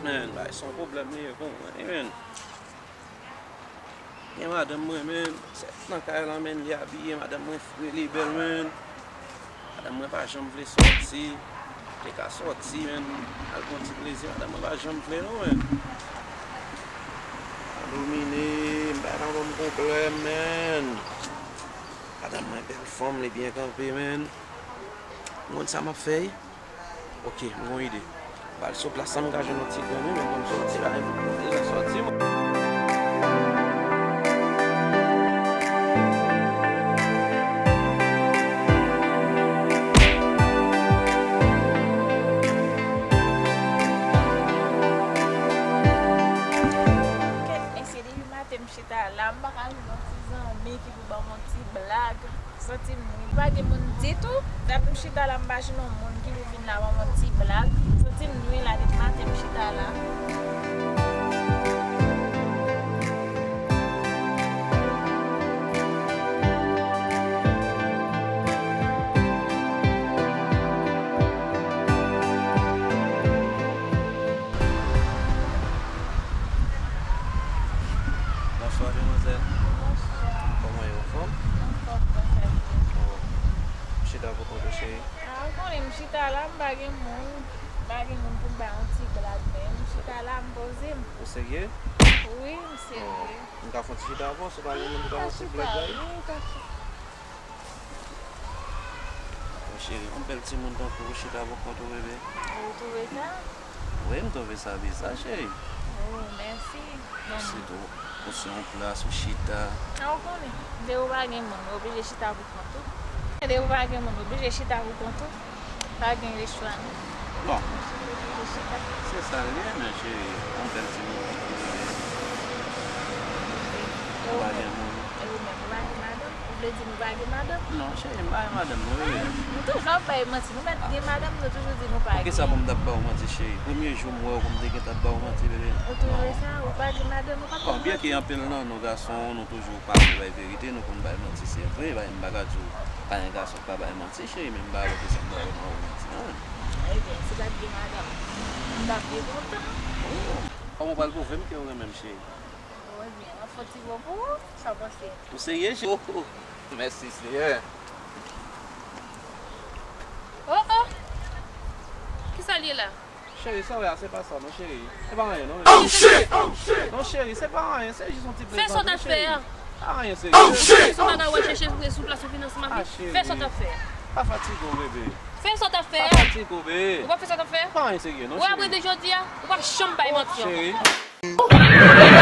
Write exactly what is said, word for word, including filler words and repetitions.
Man, bay se yon pwoblèm li ye pou mwen, wi, man. Gen madanm mwen, man, sèt nan kay la, man, li abiye, madanm mwen fre, li bèl, man. Madanm mwen pa janm vle sòti. Te ka sòti, man, al pran ti plezi. Madanm mwen pa janm vle, non, man. Domine, m pa nan bon pwoblèm, man. Madanm mwen bèl fanm, li byen kanpe, man. Ou konn sa m ap fè? Ok, m gon ide. M pral sou plas la, m ka jwenn yon ti grenn, wi, men konn sòti la, m deja sòti, mwen. Kèt, mesye, depi maten m chita la, m pa ka jwenn yon ti zanmi ki pou ban m yon ti blag. Santi m nwi. Pa gen moun ditou. Depi m chita la, m pa jwenn yon moun ki pou vin la ban m yon ti blag. Santi m nwi la depi maten m chita la. Bonswa, demwazèl. Bonswa. Kòman w ye, anfòm? Anfòm, bonswa. Oh. M chita pou kont ou, cheri. Ah, ou konnen m chita la, m pa gen moun. M pa gen moun pou m bay yon ti blag menm. M chita la, m poze m. Ou serye? Wi, m serye. Oh. M ka fè yon ti chita avè w, si w pa gen moun pou ta fè yon ti blag la? Wi, ou ka chita. Bon, cheri, yon bèl timoun tankou ou chita pou kont ou, bebe. Ou twouve sa? Wi, m twouve sa bizar, cheri. Oh, mèsi. Sitou, ou sou yon plas, ou chita. Ah, ou konnen, depi ou pa gen moun, ou oblije chita pou kont ou. Depi ou pa gen moun, ou oblije chita pou kont ou. Pa gen lechwa, non. Bon. Ou oblije chita. Se sa l ye, men cheri, yon bèl timoun tankou ou, bebe. Ou pa gen moun. E ou menm, ou pa gen madanm? Ou vle di nou pa gen madanm? Non, cheri, m pa gen madanm, non, bebe. Nou toujou ap bay manti. Nou mèt gen madanm, nou toujou di nou pa gen. Poukisa pou m t ap ba w manti, cheri? Premye jou m wè w, pou m te gentan ap ba w manti, bebe? Ou twouve sa? Ou pa gen madanm, ou pa gen manti. Bon, byenke anpil nan nou gason, nou toujou pa vle bay verite, nou konn bay manti, se vre, bay, m pa ka di w pa gen gason k pa bay manti, cheri, men m pa wè poukisa m ta vin ba w manti, non. Ebyen, si w pa t gen madanm, m t ap byen kontan. Kòman w pral pwouve m ke w renmen m, cheri? Bon, ebyen, m ap fè yon ti mo pou ou. Sa w panse? Ou serye, cheri? Oh, oh. Mèsi, Seyè. Oh, oh! Kisa l ye la? Cheri, sa w wè a, se pa sa, non, cheri. Se pa anyen, non, bebe. Oh, shit! Oh, shit! Non, cheri, se pa anyen, se jis yon ti plezantri, cheri. Fè sa w t ap fè a. Pa anyen serye. Oh, shit! Se yon bagay w al chèche sou plas ou fin ansanm avè l. Ah, cheri. Fè sa w t ap fè a. Pa fatige w, bebe. Fè sa w t ap fè a. Pa fatige w, bebe. Ou p ap fè sa w t ap fè a? Pa anyen serye, non, cheri. Ou ap rete jodi a, ou p ap janm bay manti ankò. Cheri.